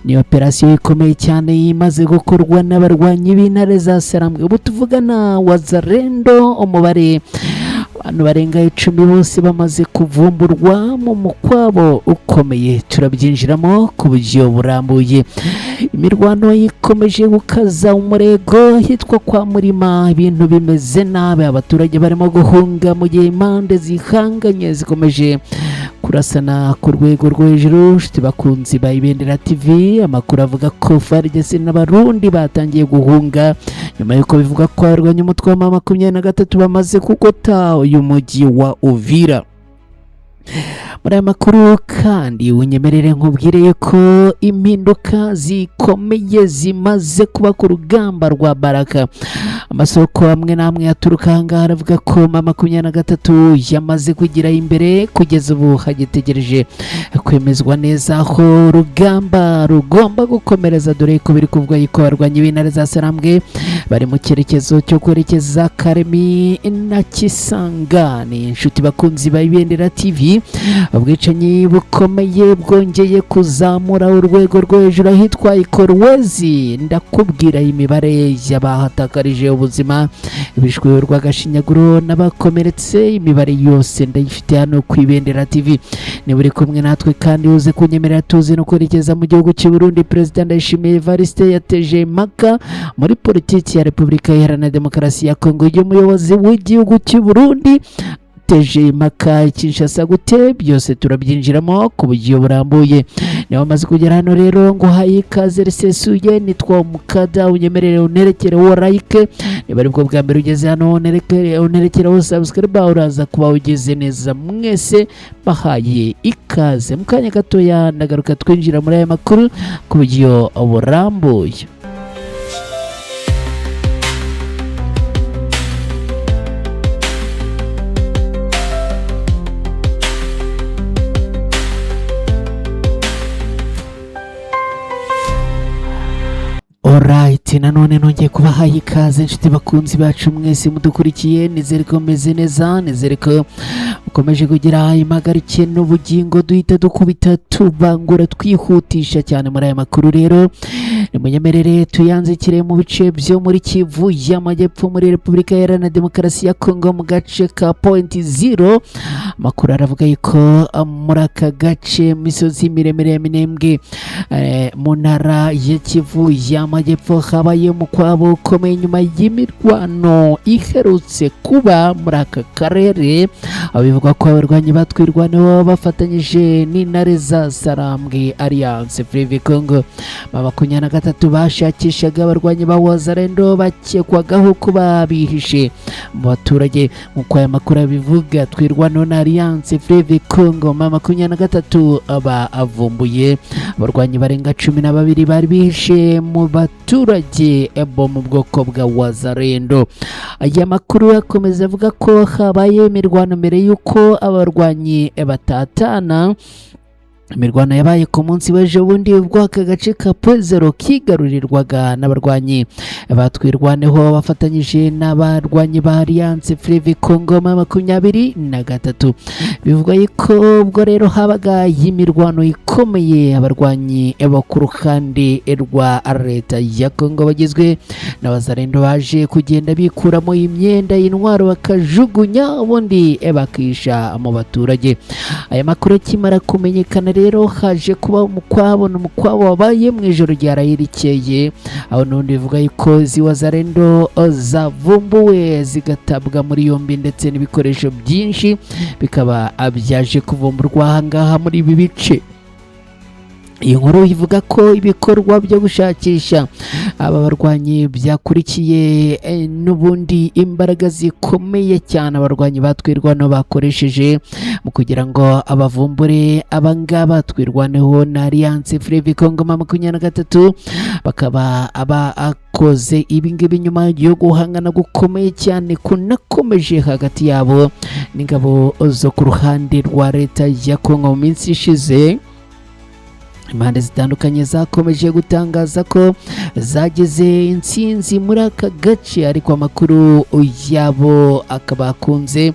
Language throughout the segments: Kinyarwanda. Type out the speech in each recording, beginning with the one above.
Ni operasiyo ikomeye cyane imaze gukorwa n'abarwanyi b'intare za Sarambwe. Ubu tuvugana, Wazalendo umubare abantu barenga 10 bose bamaze kuvumburwa mu mukwabo ukomeye. Turabyinjiramo ku buryo burambuye. Imirwano ikomeje gukaza umurego hitwa kwa Murima, ibintu bimeze nabi, abaturage barimo guhunga mu gihe impande zihanganye zikomeje kurasana ku rwego rwo hejuru. Inshuti bakunzi ba Ibendera TV, amakuru avuga ko FARDC n'Abarundi batangiye guhunga nyuma y'uko bivuga ko abarwanya umutwe wa 23 bamaze kugota uyu mujyi wa Uvira. Muri aya makuru kandi, unyemerere nkubwire ko impinduka zikomeye zimaze kuba ku rugamba rwa Baraka. Amasoko amwe n'amwe aturuka aha ngaha aravuga ko 23 yamaze kugira imbere. Kugeza ubu hagitegereje kwemezwa neza aho urugamba rugomba gukomereza, dore ko biri kuvuga yuko abarwanyi b'intare za Sarambwe bari mu cyerekezo cyo kwerekeza Karemi na Kisangani. Inshuti bakunzi ba Ibendera TV, ubwicanyi bukomeye bwongeye kuzamura urwego rwo hejuru ahitwa Ikorwezi. Ndakubwira imibare y'abahatakarije ubuzima, bishwe urw'agashinyaguro n'abakomeretse, imibare yose ndayifite hano ku Ibendera TV. Niba uri kumwe natwe kandi, uze kunyemerera tuzi no kwerekeza mu gihugu cy'u Burundi. Perezida Ndayishimiye Evariste yateje impaka muri politiki ya Repubulika Iharanira Demokarasi ya Kongo. Y'umuyobozi w'igihugu cy'u Burundi teje impaka Kinshasa gute? Byose turabyinjiramo ku buryo burambuye. Niba wamaze kugera hano rero, ngo uhaye ikaze risesuye. Nitwa Umukada, unyemerere unerekere wo like. Niba aribwo bwa mbere ugeze hano, unerekereho subscribe, uraza kuba ugeze neza. Mwese bahaye ikaze. Mu kanya gatoya ndagaruka twinjira muri aya makuru ku buryo burambuye. Alright, nanone nongeye kubahaye ikaze, inshuti bakunzi bacu mwese mudukurikiye. Nizere ko mumeze neza, nizere ko mukomeje kugira impagarike n'ubugingo. Duhita dukubita tubangura, twihutisha cyane muri aya makuru. Rero nimunyemerere tuyanzikire mu bice byo muri Kivu y'Amajyepfo, muri Repubulika Iharanira Demokarasi ya Kongo, mu gace ka Point Zero. Amakuru aravuga yuko muri aka gace, misozi miremire ya Minembwe, mu ntara ya Kivu y'Amajyepfo, habaye umukwabo ukomeye nyuma y'imirwano iherutse kuba muri aka karere, aho bivugwa ko abarwanyi batwirwaneho bafatanyije n'intare za Sarambwe, Alliance Fleuve Congo, 23 bashakishaga abarwanyi ba Wazalendo bakekwagaho kuba bihishe mu baturage. Nk'uko aya makuru abivuga, Twirwaneho na Alliance Fleuve Congo 23 bavumbuye abarwanyi barenga 12 bari bihishe mu baturage bo mu bwoko bwa Wazalendo. Aya makuru akomeza avuga ko habaye imirwano mbere y'uko abarwanyi batatana. Imirwano yabaye ku munsi w'ejo bundi, ubwo aka gace ka Pwezero kigarurirwaga n'abarwanyi batwirwaneho bafatanyije n'abarwanyi ba Alliance Fleuve Congo 23. Bivugwa yuko ubwo rero habaga imirwano ikomeye, abarwanyi bo ku ruhande rwa leta ya Congo bagizwe n'Abazalendo baje kugenda bikuramo imyenda, y'intwaro bakajugunya, ubundi bakisha mu baturage. Aya makuru akimara kumenyekana rero, haje kuba umukwabo. Ni umukwabo wabaye mu ijoro ryaraye rikeye, aho n'ubundi bivuga yuko zi Wazalendo zavumbuwe, zigatabwa muri yombi, ndetse n'ibikoresho byinshi bikaba byaje kuvumburwa aha ngaha muri ibi bice. Iyi nkuru ivuga ko ibikorwa byo gushakisha aba barwanyi byakurikiye n'ubundi imbaraga zikomeye cyane abarwanyi batwirwano bakoresheje mu kugira ngo abavumbure abangaba. Twirwaneho na Alliance Fleuve Congo 23 bakaba abakoze ibingibi nyuma yo guhangana gukomeye cyane kunakomeje hagati yabo n'ingabo zo ku ruhande rwa leta ya Congo mu minsi ishize. Impande zitandukanye zakomeje gutangaza ko zagize intsinzi muri aka gace, ariko amakuru yabo akaba akunze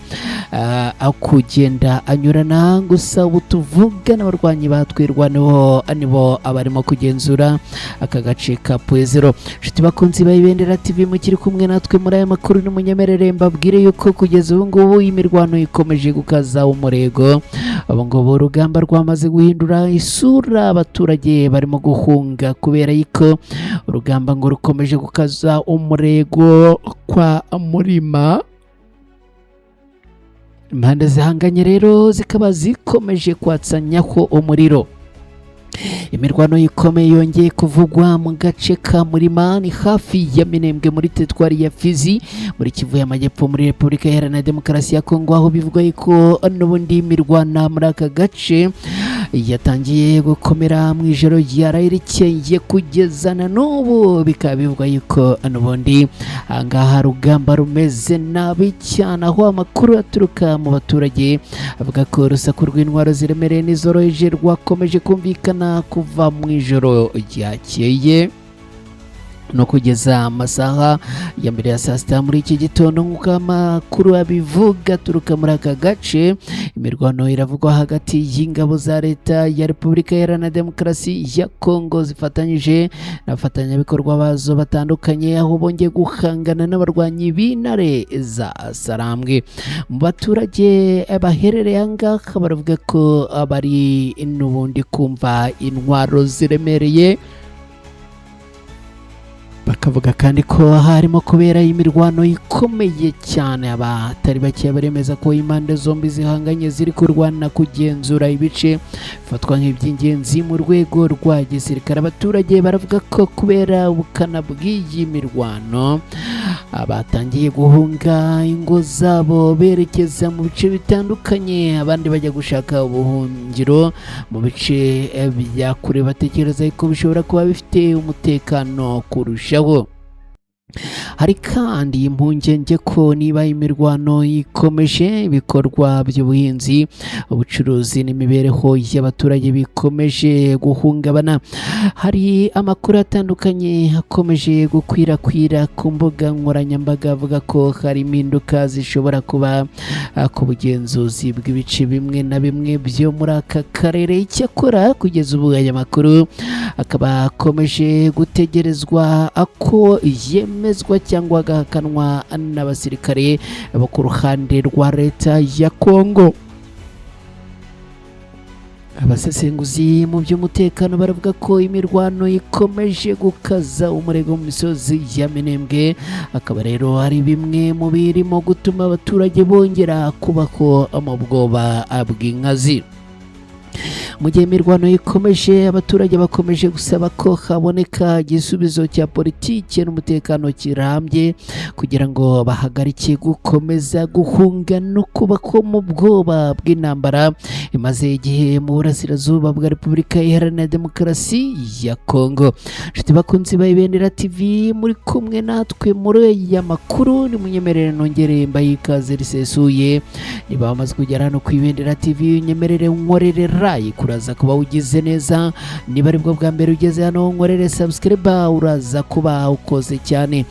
kugenda anyurana. Gusa ubu tuvuga n'abarwanyi ba Twirwaneho nibo abarimo kugenzura aka gace ka Point Zéro. Inshuti bakunzi ba Ibendera TV mukiri kumwe natwe muri aya makuru, n'umunyemerere mbabwire yuko kugeza ubu ngubu imirwano ikomeje gukaza umurego. Ubu ngubu urugamba rwamaze guhindura isura, abaturage barimo guhunga kubera yuko urugamba ngo rukomeje gukaza umurego kwa Murima. Impande zihanganye rero zikaba zikomeje kwatsanyaho umuriro. Imirwano ikomeye yongeye kuvugwa mu gace ka Murima, ni hafi ya Minembwe muri teritwari ya Fizi, muri Kivu y'Amajyepfo, muri Repubulika Iharanira Demokarasi ya Kongo, aho bivugwa yuko n'ubundi imirwana muri aka gace yatangiye gukomera mu ijoro ryaraye rikeye kugeza na n'ubu. Bikaba bivugwa yuko n'ubundi ahangaha rugamba rumeze nabi cyane, aho amakuru aturuka mu baturage avuga ko urusaku rw'intwaro ziremereye n'izoroheje rwakomeje kumvikana kuva mu ijoro ryakeye no kugeza amasaha ya mbere ya saa sita muri iki gitondo. Nk'uko amakuru abivuga aturuka muri aka gace, imirwano iravugwa hagati y'ingabo za Leta ya Repubulika Iharanira Demokarasi ya Kongo zifatanyije n'abafatanyabikorwa bazo batandukanye, aho bongeye guhangana n'abarwanyi b'intare za Sarambwe. Mu baturage baherereye aha ngaha baravuga ko bari n'ubundi kumva intwaro ziremereye, bakavuga kandi ko harimo kubera imirwano ikomeye cyane. Abatari bake baremeza ko impande zombi zihanganye ziri kurwana kugenzura ibice bifatwa nk'iby'ingenzi mu rwego rwa gisirikare. Abaturage baravuga ko kubera ubukana bw'iyi mirwano batangiye guhunga ingo zabo berekeza mu bice bitandukanye, abandi bajya gushaka ubuhungiro mu bice bya kure batekereza ko bishobora kuba bifite umutekano kurushaho. Hari kandi impungenge ko niba imirwano ikomeje, ibikorwa by'ubuhinzi, ubucuruzi n'imibereho y'abaturage bikomeje guhungabana. Hari amakuru atandukanye akomeje gukwirakwira ku mbuga nkoranyambaga avuga ko hari impinduka zishobora kuba ku bugenzuzi bw'ibice bimwe na bimwe byo muri aka karere. Icyakora kugeza ubu aya makuru akaba akomeje gutegerezwa ko yemezwa cyangwa agahakanwa n'abasirikare bo ku ruhande rwa Leta ya Kongo. Abasesenguzi mu by'umutekano baravuga ko imirwano ikomeje gukaza umurego mu misozi ya Minembwe, akaba rero ari bimwe mu birimo gutuma abaturage bongera kubaho mu bwoba bw'inkazi. Mu gihe imirwano ikomeje, abaturage bakomeje gusaba ko haboneka igisubizo cya politiki n'umutekano kirambye kugira ngo bahagarike gukomeza guhunga no kubaho mu bwoba bw'intambara imaze igihe mu burasirazuba bwa Repubulika Iharanira Demokarasi ya Kongo. Inshuti bakunzi ba Ibendera TV muri kumwe natwe muri aya makuru, nimunyemerere nongere mbaye ikaze risesuye. Niba wamaze kugera hano ku Ibendera TV, unyemerere nkorere like, uraza kuba ugize neza. Niba aribwo bwa mbere ugeze hano, nkorere subscribe, uraza kuba ukoze cyane.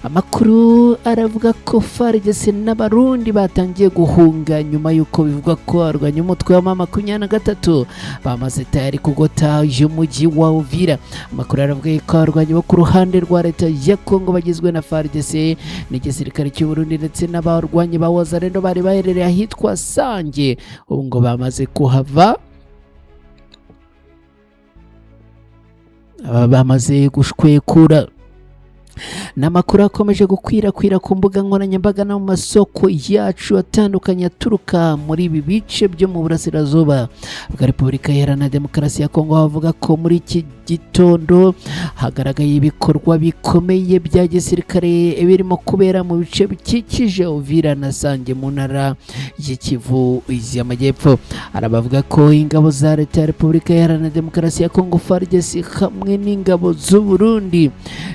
Amakuru aravuga ko FARDC n'Abarundi batangiye guhunga nyuma y'uko bivugwa ko arwanya umutwe wa M23 bamaze tayari kugota uyu mujyi wa Uvira. Amakuru aravuga ko abarwanyi bo ku ruhande rwa Leta ya Kongo bagizwe na FARDC n'igisirikare cy'u Burundi ndetse n'abarwanyi ba Wazalendo bari baherereye ahitwa Sange, ubu ngo bamaze kuhava, aba bamaze gushwekura. Ni amakuru akomeje gukwirakwira ku mbuga nkoranyambaga no mu masoko yacu atandukanye aturuka muri ibi bice byo mu burasirazuba bwa Repubulika Iharanira Demokarasi ya Kongo, bavuga ko muri iki gitondo hagaragaye ibikorwa bikomeye bya gisirikare birimo kubera mu bice bikikije Uvira na Sange mu ntara y'Ikivu y'Amajyepfo. Hari abavuga ko ingabo za Leta ya Repubulika Iharanira Demokarasi ya Kongo FARDC hamwe n'ingabo z'u Burundi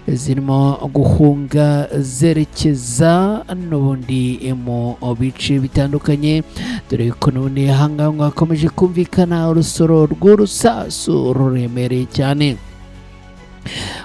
zirimo guhunga zerekeza n'ubundi mu bice bitandukanye, dore ko n'ubundi ahangaha hakomeje kumvikana urusoro rw'urusasu ruremereye cyane.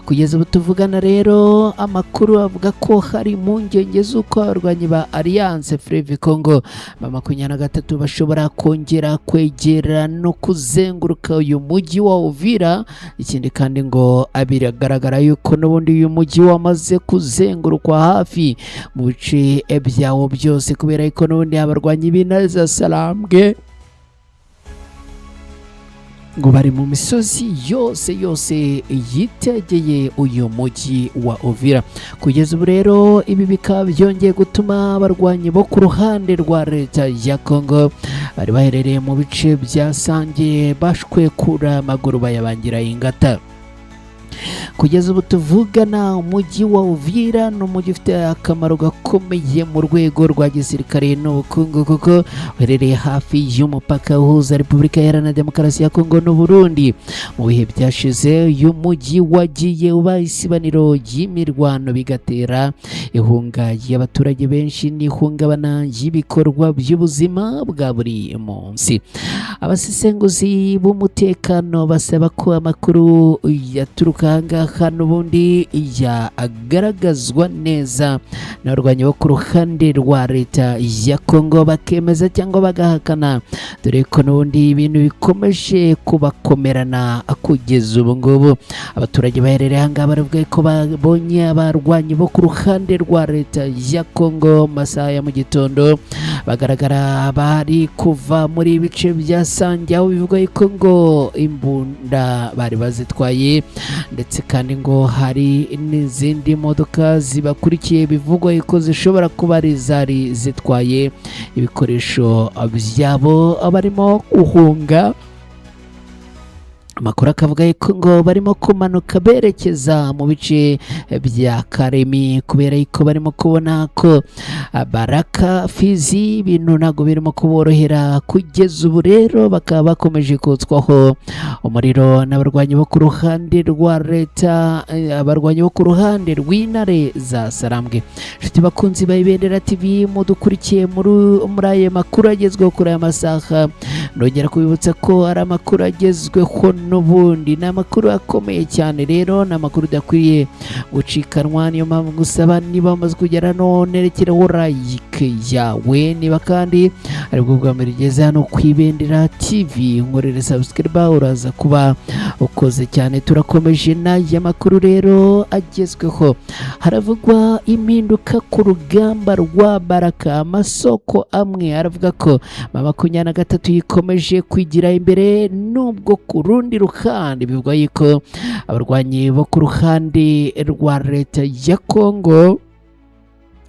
Kugeza ubu tuvugana rero, amakuru avuga ko hari impungenge z'uko abarwanyi ba Alliance Fleuve Congo ba 23 bashobora kongera kwegera no kuzenguruka uyu mujyi wa Uvira. Ikindi kandi ngo biragaragara yuko n'ubundi uyu mujyi wamaze kuzengurukwa hafi mu bice byawo byose, kubera ko n'ubundi abarwanyi b'intare za Sarambwe ngo bari mu misozi yose yose yitegeye uyu mujyi wa Uvira. Kugeza ubu rero ibi bikaba byongeye gutuma abarwanyi bo ku ruhande rwa Leta ya Congo bari baherereye mu bice bya Sange bashwekura amaguru bayabangira ingata. Kugeza ubu tuvugana, umujyi wa Uvira ni umujyi ufite akamaro gakomeye mu rwego rwa gisirikare n'ubukungu, kuko uherereye hafi y'umupaka uhuza Repubulika Iharanira Demokarasi ya Kongo n'u Burundi. Mu bihe byashize uyu mujyi wagiye uba isibaniro ry'imirwano, bigatera ihunga ry'abaturage benshi n'ihungabana ry'ibikorwa by'ubuzima bwa buri munsi. Abasesenguzi b'umutekano basaba ko amakuru yaturuka ahangaha n'ubundi yagaragazwa neza n'abarwanyi bo ku ruhande rwa Leta ya Kongo, bakemeza cyangwa bagahakana, dore ko n'ubundi ibintu bikomeje kubakomerana. Kugeza ubu ngubu abaturage baherereye ahangaha baravuga ko babonye abarwanyi bo ku ruhande rwa Leta ya Kongo mu masaha ya mu gitondo bagaragara bari kuva muri ibice bya Sange, aho bivugwa yuko ngo imbunda bari bazitwaye, ndetse kandi ngo hari n'izindi modoka zibakurikiye bivugwa yuko zishobora kuba ari zari zitwaye ibikoresho byabo barimo guhunga. Amakuru akavuga yuko ngo barimo kumanuka berekeza mu bice bya Karemi, kubera yuko barimo kubona ko Baraka, Fizi, ibintu ntabwo birimo kuborohera. Kugeza ubu rero bakaba bakomeje kotswaho umuriro n'abarwanyi bo ku ruhande rwa leta, abarwanyi bo ku ruhande rw'intare za Sarambwe. Inshuti bakunzi ba Ibendera TV mudukurikiye muri aya makuru agezweho kuri aya masaha, ndongera kubibutsa ko ari amakuru agezweho n'ubundi ni amakuru akomeye cyane. Rero ni amakuru udakwiriye gucikanwa, niyo mpamvu gusaba niba wamaze kugera none rekereho like yawe. Niba kandi aribwo bwa mbere ugeze hano ku Ibendera TV, nkorere subscribe, uraza kuba ukoze cyane. Turakomeje n'aya makuru rero agezweho. Haravugwa impinduka ku rugamba rwa Baraka. Amasoko amwe aravuga ko 23 yikomeje kwigira imbere, nubwo ku rundi ruhande bivugwa yuko abarwanyi bo ku ruhande rwa Leta ya Kongo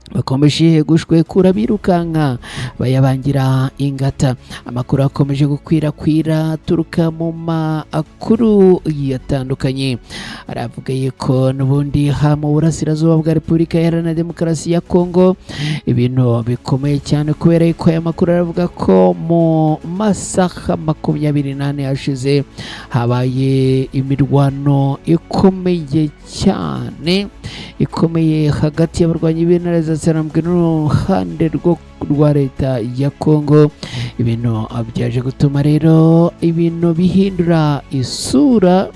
bakomeje gushwekura birukanka bayabangira ingata. Amakuru akomeje gukwirakwira aturuka mu makuru yatandukanye aravuga yuko n'ubundi ha mu burasirazuba bwa Repubulika Iharanira Demokarasi ya Kongo ibintu bikomeye cyane, kubera yuko aya makuru aravuga ko mu masaha 24 yashize habaye imirwano ikomeye cyane, ikomeye hagati y'abarwanyi b'intare za Sarambwe n'uruhande rwa Leta ya Kongo. Ibintu byaje gutuma rero ibintu bihindura isura,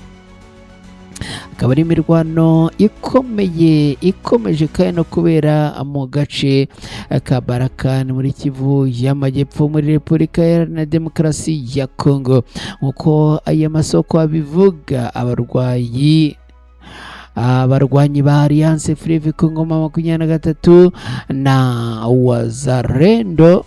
akaba ari imirwano ikomeye ikomeje kandi no kubera mu gace ka Baraka, ni muri Kivu y'Amajyepfo, muri Repubulika Iharanira Demokarasi ya Kongo. Nk'uko aya masoko abivuga, abarwanyi ba Alliance Fleuve Congo 23 na Wazalendo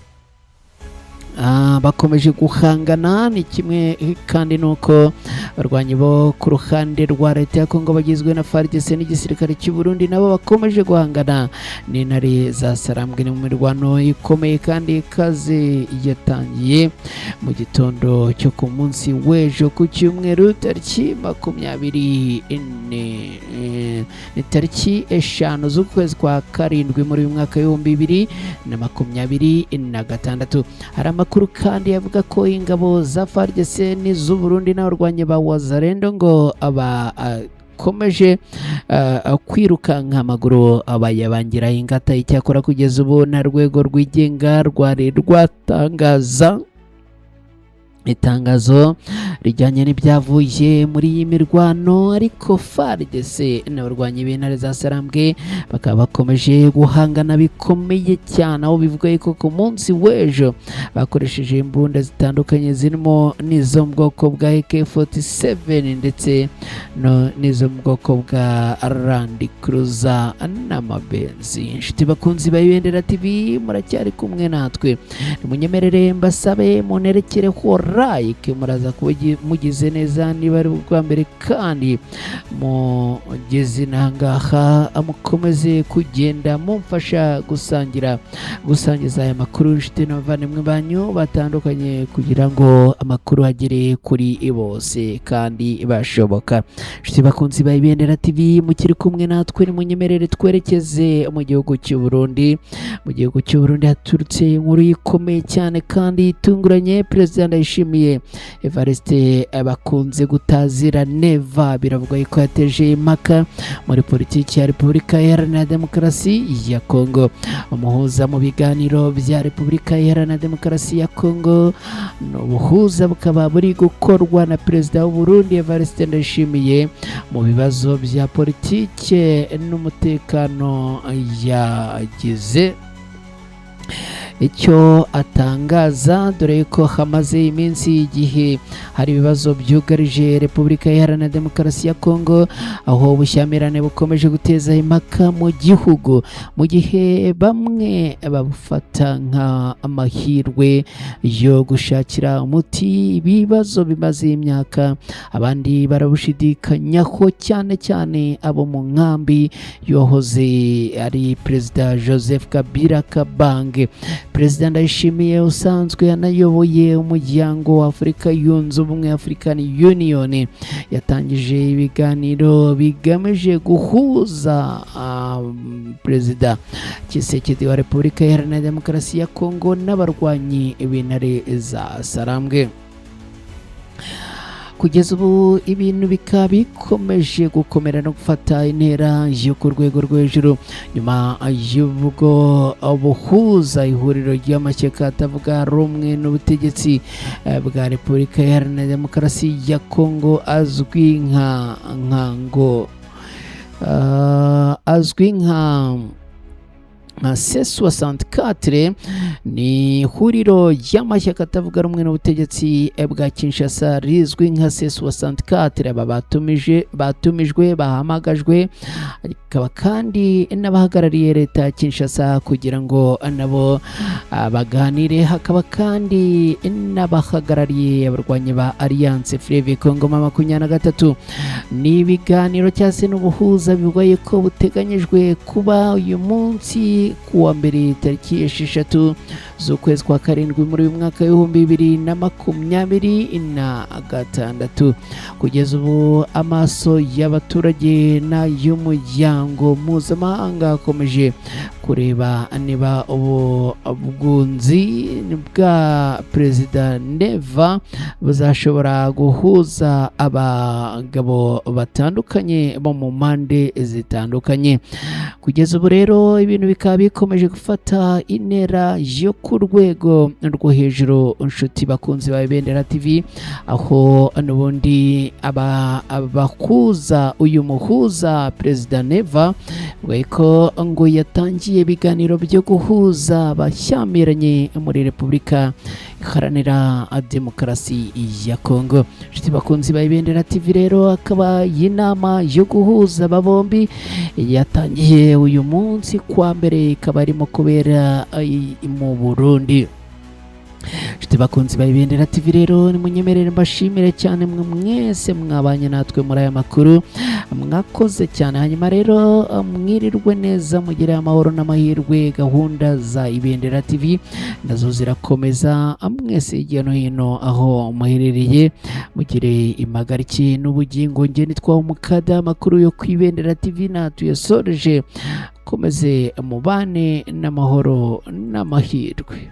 Bakomeje guhangana. Ni kimwe kandi nuko abarwanyi bo ku ruhande rwa leta ya Kongo bagizwe na FARDC n'igisirikare cy'u Burundi nabo bakomeje guhangana n'intare za Sarambwe. Ni mu mirwano ikomeye kandi ikaze yatangiye mu gitondo cyo ku munsi w'ejo ku cyumweru, tariki 24, ni tariki 5 z'ukwezi kwa karindwi muri uyu mwaka w'2026. Hari amakuru kandi avuga ko ingabo za FARDC n'iz'u Burundi n'abarwanyi ba Wazalendo ngo abakomeje kwirukanka amaguru abayabangira ingata. Icyakora kugeza ubu nta rwego rwigenga rwari rwatangaza itangazo rijyanye n'ibyavuye muri iyi mirwano, ariko FARDC n'abarwanyi b'intare za Sarambwe bakaba bakomeje guhangana bikomeye cyane, aho bivuga yuko ku munsi w'ejo bakoresheje imbunda zitandukanye, zirimo n'izo mu bwoko bwa AK47 ndetse n'izo mu bwoko bwa Land Cruiser n'amabenzi. Inshuti bakunzi ba Ibendera TV, muracyari kumwe natwe, nimunyemerere mbasabe munerekereho like, muraza kuba mugize neza. Niba ari ubwa mbere kandi mugeze n'ahangaha, mukomeze kugenda mumfasha gusangiza aya makuru inshuti n'abavandimwe banyu batandukanye, kugira ngo amakuru agere kuri bose kandi bashoboka. Inshuti bakunzi ba Ibendera TV mukiri kumwe natwe, nimunyemerere twerekeze mu gihugu cy'u Burundi. Mu gihugu cy'u Burundi haturutse inkuru ikomeye cyane kandi itunguranye. Perezida Ndayishimiye Evariste bakunze gutazira Neva biravugwa yuko yateje impaka muri politiki ya Repubulika Iharanira Demokarasi ya Kongo. Umuhuza mu biganiro bya Repubulika Iharanira Demokarasi ya Kongo, ni ubuhuza bukaba buri gukorwa na Perezida w'u Burundi Evariste Ndayishimiye mu bibazo bya politike n'umutekano, yagize icyo atangaza, dore ko hamaze iminsi igihe hari ibibazo byugarije Repubulika Iharanira Demokarasi ya Kongo, aho ubushyamirane bukomeje guteza impaka mu gihugu, mu gihe bamwe babufata nk'amahirwe yo gushakira umuti ibibazo bimaze imyaka, abandi barabushidikanyaho, cyane cyane abo mu nkambi y'uwahoze ari Perezida Joseph Kabila Kabange. Perezida Ndayishimiye usanzwe anayoboye Umuryango wa Afurika Yunze Ubumwe, African Union, yatangije ibiganiro bigamije guhuza Perezida Tshisekedi wa Repubulika Iharanira Demokarasi ya Kongo n'abarwanyi b'intare za Sarambwe. Kugeza ubu ibintu bikaba bikomeje gukomera no gufata intera yo ku rwego rwo hejuru nyuma y'ubwo buhuza ihuriro ry'amashyaka atavuga rumwe n'ubutegetsi bwa Repubulika Iharanira Demokarasi ya Kongo azwi nka ngo azwi nka C64. Ni ihuriro ry'amashyaka atavuga rumwe n'ubutegetsi bwa Kinshasa rizwi nka C64. Aba batumijwe, bahamagajwe, akaba kandi n'abahagarariye leta ya Kinshasa kugira ngo nabo baganire, hakaba kandi n'abahagarariye abarwanyi ba Alliance Fleuve Congo M23. Ni ibiganiro cyangwa se n'ubuhuza bigoye ko buteganyijwe kuba uyu munsi ku wa mbere, tariki 6 z'ukwezi kwa karindwi muri uyu mwaka w'2026. Kugeza ubu amaso y'abaturage n'ay'umuryango mpuzamahanga akomeje kureba niba ubu bwunzi bwa Perezida Neva buzashobora guhuza abagabo batandukanye bo mu mpande zitandukanye. Kugeza ubu rero ibintu bikaba bikomeje gufata intera yo ku rwego rwo hejuru, inshuti bakunzi ba Ibendera TV, aho n'ubundi abakuza uyu muhuza Perezida Neva ko ngo yatangiye ibiganiro byo guhuza abashyamiranye muri Repubulika Iharanira Demokarasi ya Kongo. Inshuti bakunzi ba Ibendera TV rero, akaba iyi nama yo guhuza aba bombi yatangiye uyu munsi kwa mbere, ikaba irimo kubera mu Burundi. Inshuti bakunzi ba Ibendera TV rero, nimunyemerere mbashimire cyane mwe mwese mwabanye natwe muri aya makuru, mwakoze cyane. Hanyuma rero mwirirwe neza, mugire amahoro n'amahirwe. Gahunda za Ibendera TV nazo zirakomeza. Mwese hirya no hino aho muherereye, mugire impagarike n'ubugingo. Nge nitwa Umukada, amakuru yo ku Ibendera TV natuyasoreje. Komeze mubane n'amahoro n'amahirwe.